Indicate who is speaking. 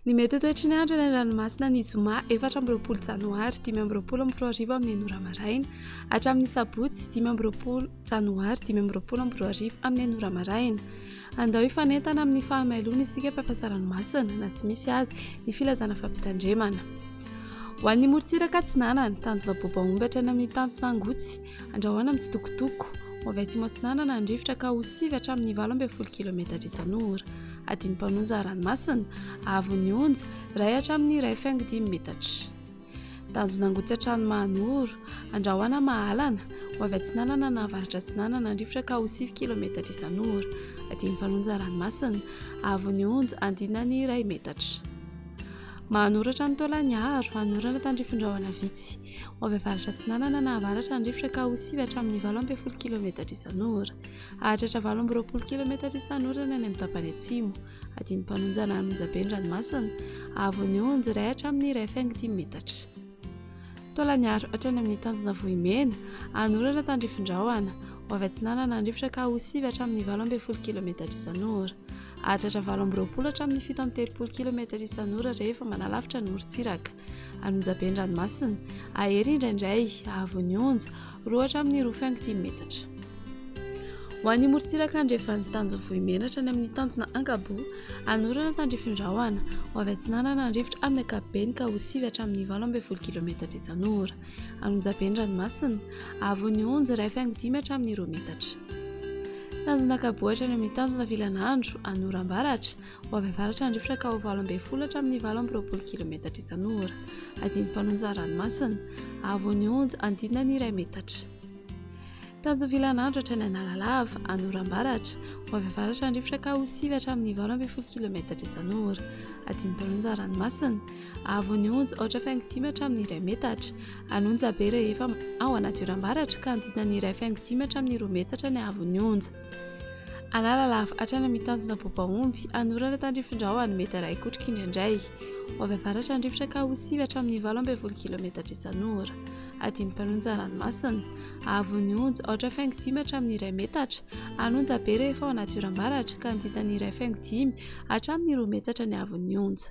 Speaker 1: Ny mety ho toetry ny andro any an-dranomasina ny zoma 24 janoary 2025 amin'ny enina ora maraina hatramin'ny sabotsy 25 janoary 2025 amin'ny enina ora maraina. Andao hifanentana amin'ny fahamailoana isika mpampiasa ranomasina na tsy misy aza ny filazana fampitandremana. Ho an'ny morontsiraka atsinanana, tanjona bobaomby hatrany amin'ny tanjona Angotsy, andrahoana mitsitokotoko. Ho avy atsimo atsinanana ny rivotra ka ho sivy hatramin'ny 18 kilometatra isan'ora. Adin'ny mpanonja ranomasina, haavon'ny onja, iray hatramin'ny iray faingo dimy metatra. Tanjona Angotsy hatrany Mahanoro, Andrahona Mahalana, ho avy atsinanana na avaratra atsinanana ny rivotra ka ho sivy kilometatra isan'ora. Adin'ny mpanonja ranomasina, haavon'ny onja, andinany iray metatra. Mahanoro hatrany Taolagnaro, hanorana tandrifin-drahona vitsy. Ho avy avaratra atsinanana na avaratra ny rivotra ka ho sivy hatramin'ny 18 kilometatra isan'ora. Hahatratra 28 kilometatra isan'ora ny any amin'ny tapany atsimo. Adin'ny mpanonja na Anonjabe ny ranomasina, haavon'ny onja iray hatramin'ny iray faingo dimy metatra. Taolagnaro hatrany amin'ny tanjona Vohimena, hanorana tandrifin-drahona, ho avy atsinanana ny rivotra ka ho sivy hatramin'ny 18 kilometatra isan'ora. Hahatratra 28 hatramin'ny 37 kilometatra isan'ora rehefa manalavitra ny morontsiraka. Anonjabe ny ranomasina, hahery indraindray, haavon'ny onja, roa hatramin'ny roa faingo dimy metatra. Ho an'ny morontsiraka andrefan'ny tanjona Vohimena hatrany amin'ny tanjona Ankaboa, hanorana tandrifin-drahona, ho avy atsinanana ny rivotra amin'ny ankapobeny ka ho sivy hatramin'ny 18 kilometatra isan'ora. Anonjabe ny ranomasina, haavon'ny onja iray faingo dimy hatramin'ny roa metatra. Tanjona Ankaboa hatrany amin'ny tanjona Vilanandro, Anorambaratra, ho avy avaratra ny rivotra ka ho 18 hatramin'ny 28 kilometatra isan'ora. Adin'ny mpanonja ranomasina, haavon'ny onja andinany iray metatra. Tanjona Vilanandro hatrany Analalava, Anorambaratra, ho avy avaratra ny rivotra ka ho sivy hatramin'ny 18 kilometatra isan'ora. Adin'ny mpanonja ranomasina, haavon'ny onja aotra faingo dimy hatramin'ny iray metatra. An'onja be rehefa ao anaty oram-baratra ka andinany iray faingo dimy hatramin'ny roa metatra ny haavon'ny onja. Analalava hatrany amin'ny tanjona Bobaomby, hanorana tandrifin-drahona mety iray kotroka indraindray. Ho avy avaratra ny rivotra ka ho sivy hatramin'ny 18 kilometatra isan'ora. Adin'ny mpanonja ranomasina, haavon'ny onja aotra faingo dimy hatramin'ny iray metatra. An'onja be rehefa ao anaty oram-baratra ka andinany iray faingo dimy hatramin'ny roa metatra ny haavon'ny onja.